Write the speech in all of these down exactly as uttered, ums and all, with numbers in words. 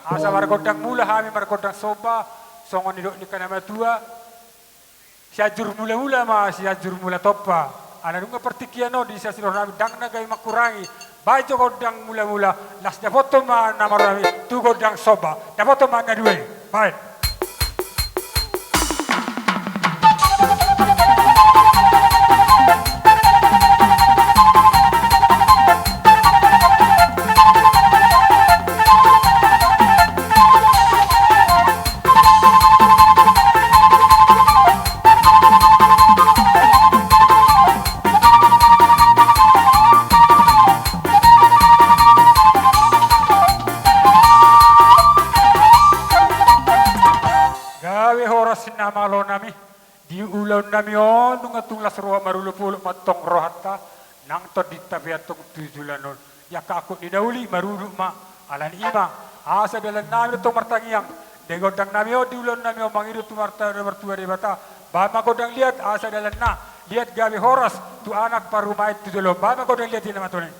Asa margondang mula hami margondang somba, songon nidok ni angka na matua. Sianjur mula-mula ma, Sianjur mula tompa. Ala nunga partingkian on di silas ni roha nami ndang na gabe mangkurangi. Baen jo gondang mula-mula, laos dapothon ma na marroha nami tu gondang somba. Dapothon ma na dua i. Baen. Gabe horas na malo nami. Di ulaon nami on nunga tung las roha marolopolop ma tong rohanta, nang tondinta pe antong tu joloan on. Di angka angkup ni na uli marudut ma, ala ni i ma, asa dalan nami do tong martangiang. Di gondang nami on, di ulaon nami on mangido tu Amanta na martua Debata, baen ma gondang liat asa dalanna liat gabe horas tu anak parumaen tu jolo on, baen ma gondang liat i na matone.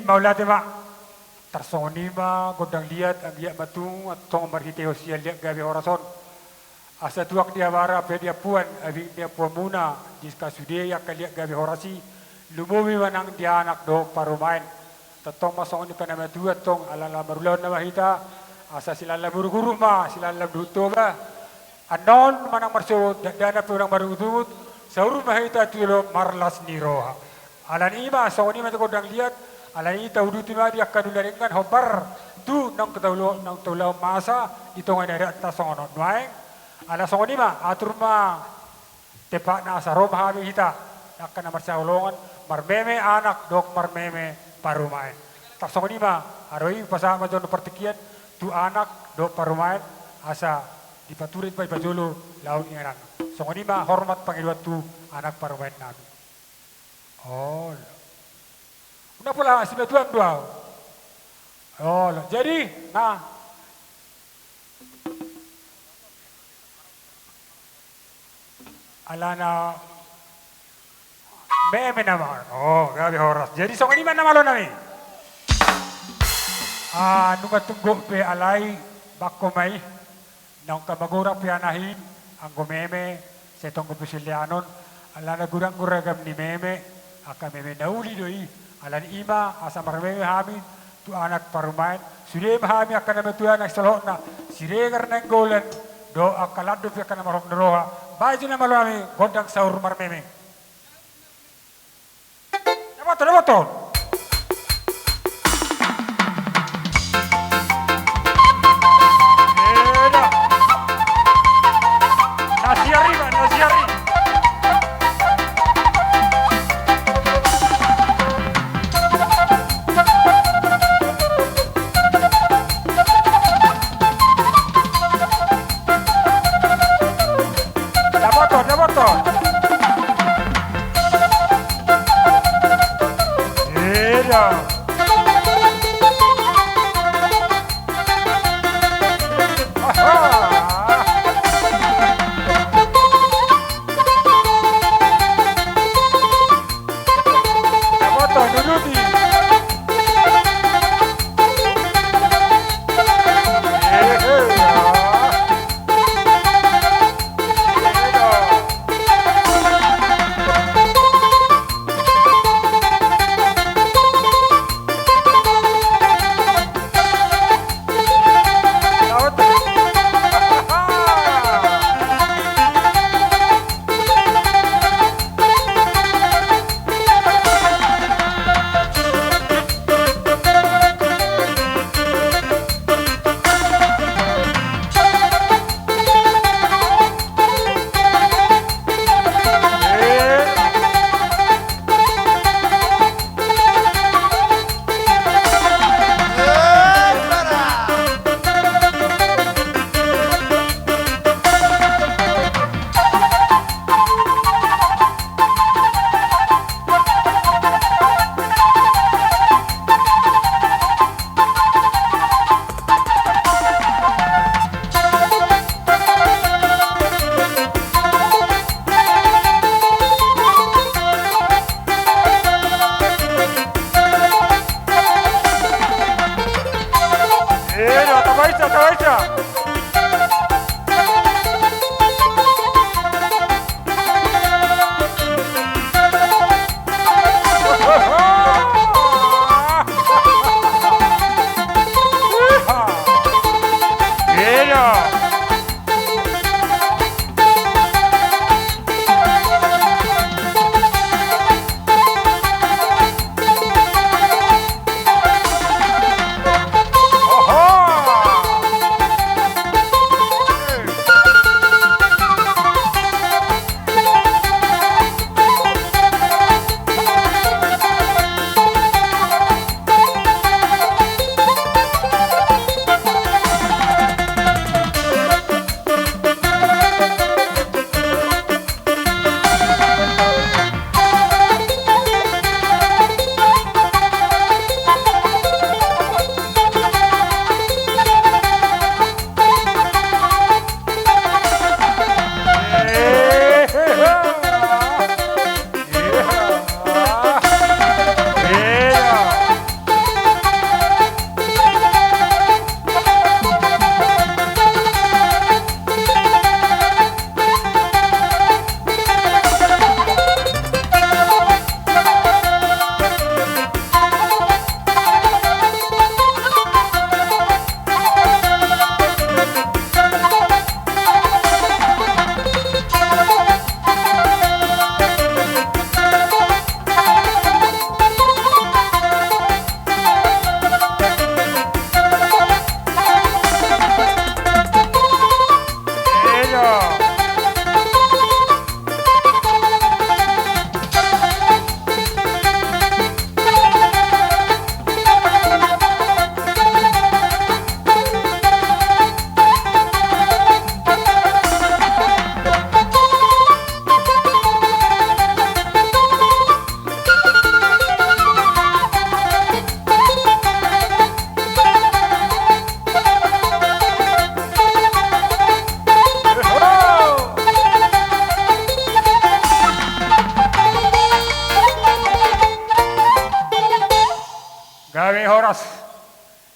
Mauliate ma. Tarsongon i ma gondang liat, anggiat ma tung antong marhitehon sian liat gabe horas on. Asa tuak ni abara pe di ampuan, abing ni ampuanmuna, di angka sude angka liat gabe horas i, lumobi ma nang di anak dohot parumaen. Tongtong ma songon i angka na matua antong, ala na marulaon nama hita, asa silala muruk-uruk ma, silala dohot Toba. Annon manang marsogot, dakdanak pe unang marungut-ungut, saur ma hita tu jolo marlas ni roha. Alani i ma, songon i ma gondang liat, alani i tauduti ma di angka na denggan hombar, tu naung taula-, naung taulahon masa, di tonga ni ari ta songon on nuaeng. Ala songon i ma, atur ma tempatna asa ro ma hami hita, angka na marsihaholongan, marmeme anak, dohot marmeme parumaen. Tarsongon i ma, aro i hupasahat ma jolo partingkian, tu anak, dohot parumaen, asa dipaturit ma i pajolo laho inganan. Songon i ma hormat pangidoan tu anak parumaen nami. Olo. Unang pola simatuan do au. Olo. Jadi, na. Alana meme nama. Oh, gabe horas. Jadi songon i ma na malo nami. Ah, nunga tung gok pe alai bangko ma i. Naung ka magorang pe anak i, anggo meme, sai tong gok pe sileanon, alana godang do ragam ni meme, angka meme na uli do i, alani i ma asa marmeme hami, tu anak parumaen, sude ma hami angka na matua na sisolhotna, Siregar Nainggolan, dohot angka landu pe angka na marhop ni roha, baen jo na malo hami, gondang saur marmeme. Dapoton, dapoton. Eda. Na siar i, Pak, na siar i. Dapoton, dapoton. Eda. Aha. Dapoton, duduti. Ehe, ya.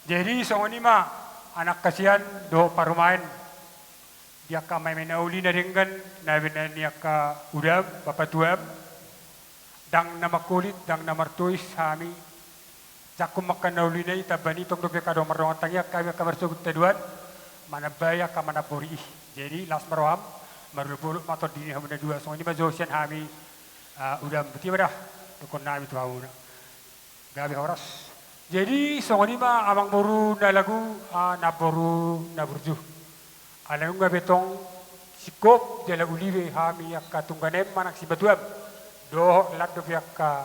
Jadi songon i ma, anak hasian dohot parumaen, di angka maeme na uli na denggan, na binahen ni angka udam, bapatuam, ndang na mangkulit, ndang na martois hami. Jangkon ma angka na ulina i, tamba ni tong dope angka dongan mardongan tangiang, hami angka marsogot haduan, manambai angka manambori i. Jadi las ma roham, marolopolop ma tondi ni hamu na dua. Songon i ma jo sian hami, ah, udam, botima da dohonon nami tu hamuna. Gabe horas. Jadi songon i ma amangboru na lagu, ah, namboru na burju. Ala nunga be tong singkop jala uli be hami angka tungganem manang sibatuam, dohot lan dope angka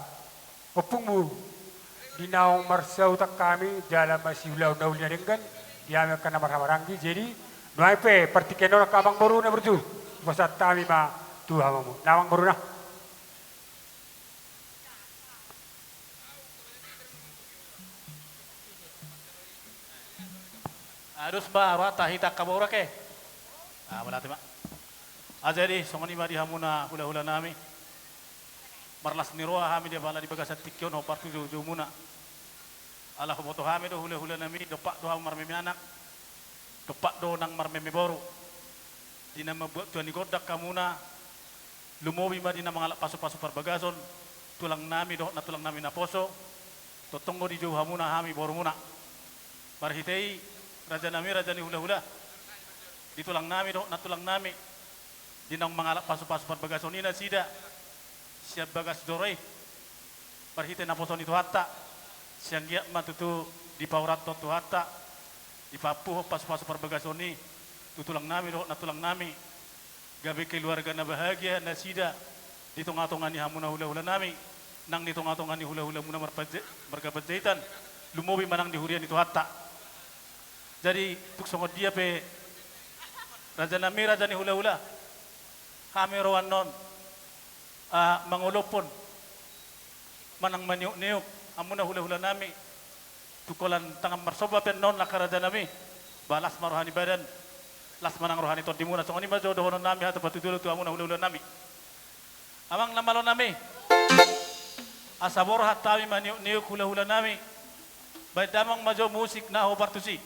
ompungmu di naung marsahutan hami jala masiulaon na uli na denggan di hami angka na marhahamaranggi. Jadi nuaeng pe partingkian on angka amangboru na burju, hupasahat hami ma tu hamu na amangboru na. Adus ma rohanta hita angka boru ake. Ah, mauliate ma. Ah, jadi songon i ma di hamuna hulahula nami. Marlas ni roha hami di apala di bagasan tingki on hombar tu joujoumuna. Ala huboto hami do hulahula nami, dompak do hamu marmeme anak, dompak do nang marmeme boru. Di na mambuat tua ni gondang hamuna, lumobi ma di na mangalap pasupasu parbagason, tulang nami dohot nantulang nami naposo, tongtong do dijou hamuna hami borumuna. Marhite i, raja nami, raja ni hulahula, di tulang nami dohot nantulang nami, di naung mangalap pasupasu parbagason i nasida, sian bagas joro i, marhite naposo ni Tuhanta, sai anggiat ma tutu dipaurathon Tuhanta, dipaampuhon pasupasu parbagason i tu tulang nami dohot nantulang nami, gabe keluarga na bahagia nasida di tongatonga ni hamuna hulahula nami, nang di tongatonga ni hulahulamuna marpanjai-, marga Panjaitan, lumobi ma nang di huria ni Tuhanta. Jadi tung songon dia pe, raja nami, raja ni hulahula, hami ro annon, ah, mangolophon manang maniukniuk hamuna hulahula nami tu holan tangan marsomba pe annon, angka raja nami. Ba las ma roha ni badan, las ma nang roha ni tondimuna. Songon i ma jo dohonon nami hata patujolo tu hamuna hulahula nami. Amang na malo nami, asa borhat hami maniukniuk hulahula nami, baen damang ma jo musik na hombar tusi.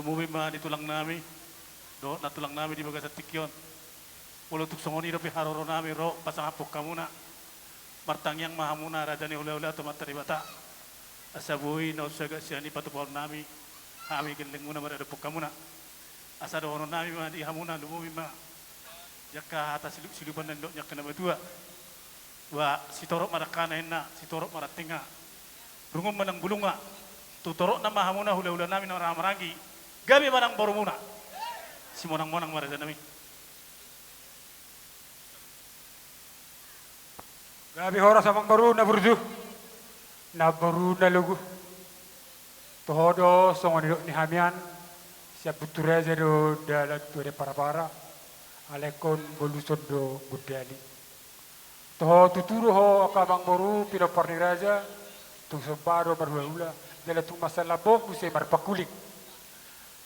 Lumobi ma di tulang nami dohot nantulang nami di bagasan tingki on. Molo tung songon i dope haroro nami ro pasangaphon hamuna, martangiang ma hamuna raja ni hulahula tu Amanta Debata, asa boi naung sagat sian i patupaon nami hami gellengmuna maradophon hamuna. Asa dohonon nami ma di hamuna, lumobi ma di angka hata silup-silupan na nidok ni angka na matua. Ba sitorop ma dangkana inna, sitorop ma rantingna. Rungun ma nang bulungna. Tu torop nama hamuna hulahula nami na marhahamaranggi. Gabe ma nang borumuna. Simonang-monang ma raja nami. Gabe horas amang boru na burju, na boru na logu. Toho do songon nidok ni hami an, sian bunturaja do dalan tu adat parpara, alai ingkon boluson do gondali. Toho tutu do ho angka amang boru pinompar ni raja, tung somba do marhulahula, jala tung mansai lambok muse marpangkuling.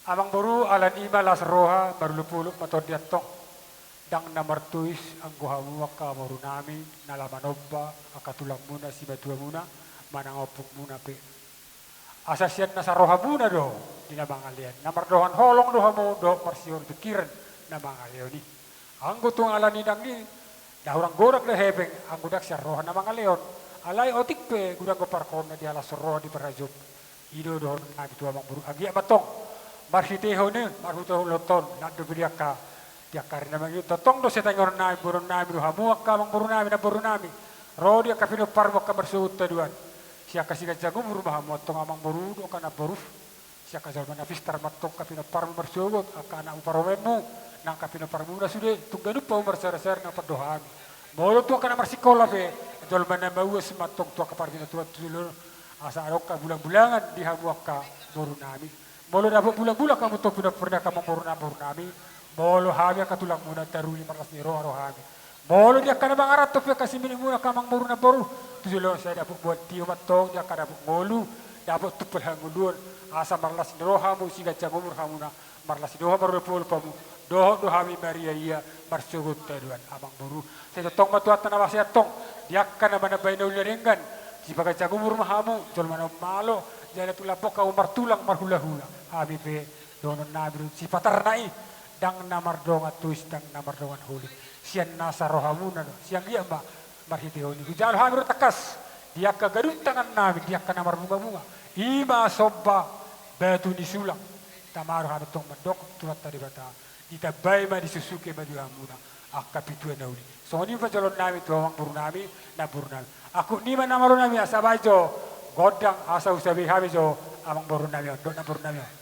Amang boru, alani i ma las roha, marolopolop ma tondi antong. Ndang na martois anggo hamu angka boru nami na laho manomba angka tulangmuna simatuamuna manang ompungmuna pe. Asa sian nasa rohamuna do di na mangalean, na mardongan holong do hamu dohot marsihol pingkiran na mangalean i. Anggo tung alani ndang i, na hurang godang do hepeng anggo ndang sian roha na mangalean. Alai otik pe godang do parhorna di halashon roha di parhajom. I do dohonon nami tu amang boru, anggiat ma antong marhitehon i, marhitehon on, nang dope di angka, di angka ari na mangihut, tongtong do sian tangiangon nami, boanon nami do hamu angka amang boru nami, na boru nami, ro di angka pinomparmu angka marsogot haduan. Sian angka siganjang umur ma hamu antong amang boru dohot angka na boru. Sian angka jolma na pistar ma antong angka pinomparmu marsogot, angka anakmu parumaenmu, nang angka pinomparmuna sude, tung ganup hamu marsadasada na pandok hami. Molo tu angka na marsikola pe, jolma na mauas ma antong tu angka parbinotoan tu jolo on. Asa adong angka bulangbulangan di hamu angka boru nami. Molo dapot bulangbulang hamu antong pinompar ni angka amang boru na boru nami, molo hami angka tulangmuna taruli marlas ni roha do hami. Molo di angka na mangaranto pe angka siminimuna angka amang boru na boru, tu jolo on sai dapot boan tio ma antong di angka dapot ngolu, dapot tumpal hangoluan, asa marlas ni roha hamu siganjang umur hamuna, marlas ni roha marolopolop hamu, dohot do hami mariaia marsogot haduan amang boru. Sai tongtong ma Tuhanta na masa i antong di angka na manambai na uli na denggan, sipaganjang umur ma hamu, jolma na ummalo, jala tung lambok hamu martulang marhulahula. Hami pe dohonon nami do sipatarna i, ndang na mardongan tois ndang na mardongan holing. Sian nasa rohamuna do, sian i ma marhitehon i hujalo hami do tangkas di angka ganup tangan nami di angka na marbungabunga. I ma somba batu ni sulang. Tama do hami antong mandok tu Tuhanta Debata, ditambai ma, disusuke ma di hamuna angka pituan na uli. Songon i ma panjaloon nami tu amang boru nami, na boru nami. Angkup ni ma na malo nami, asa baen jo gondang asa husabei hami jo amang boru nami on dohot na boru nami on.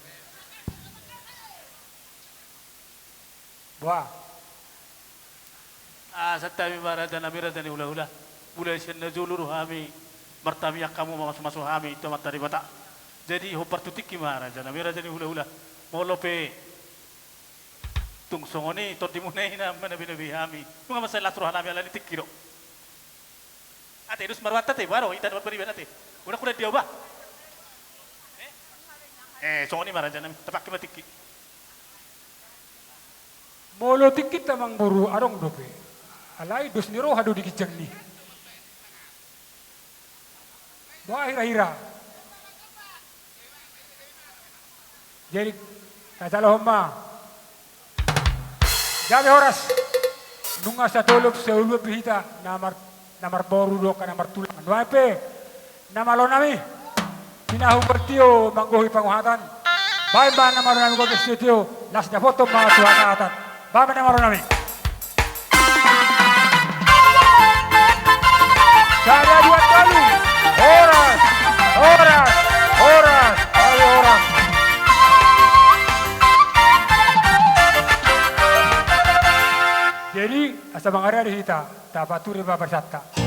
Boa. Ah, santabi ma raja nami, raja ni hulahula. Mulai sian na jolo do hami martamiang hamu mamasumasu hami tu Amanta Debata. Jadi hombar tu tingki ma raja nami, raja ni hulahula. Molo pe tung songon i tondimuna i na manabinabei hami, nunga mansai las roha nami alani tingki do. Ate, dos ma rohanta ate, baru hita dapat beribadah ate. Udah kuda dia bah. Eh, songon i ma raja nami, tapake ma tingki. Molo tingki amang boru adong dope. Alai dos ni roha do di ginjang ni. Boa hira-hira. Jadi, tajalohon ma. Gabe horas. Nunga satolop sauluan be hita na mar-, na marboru dohot na martulang. Nuaeng pe na malo nami, pinahu boan tio manggohi panguhatan. Baen ma na malo nami gogo sitio, las dapoton ma tu hasahatan. Baen ma na malo nami. Sada dua tolu. Horas, horas, horas, ale horas. Jadi, asa mangarean hita, tapature ma barisanta.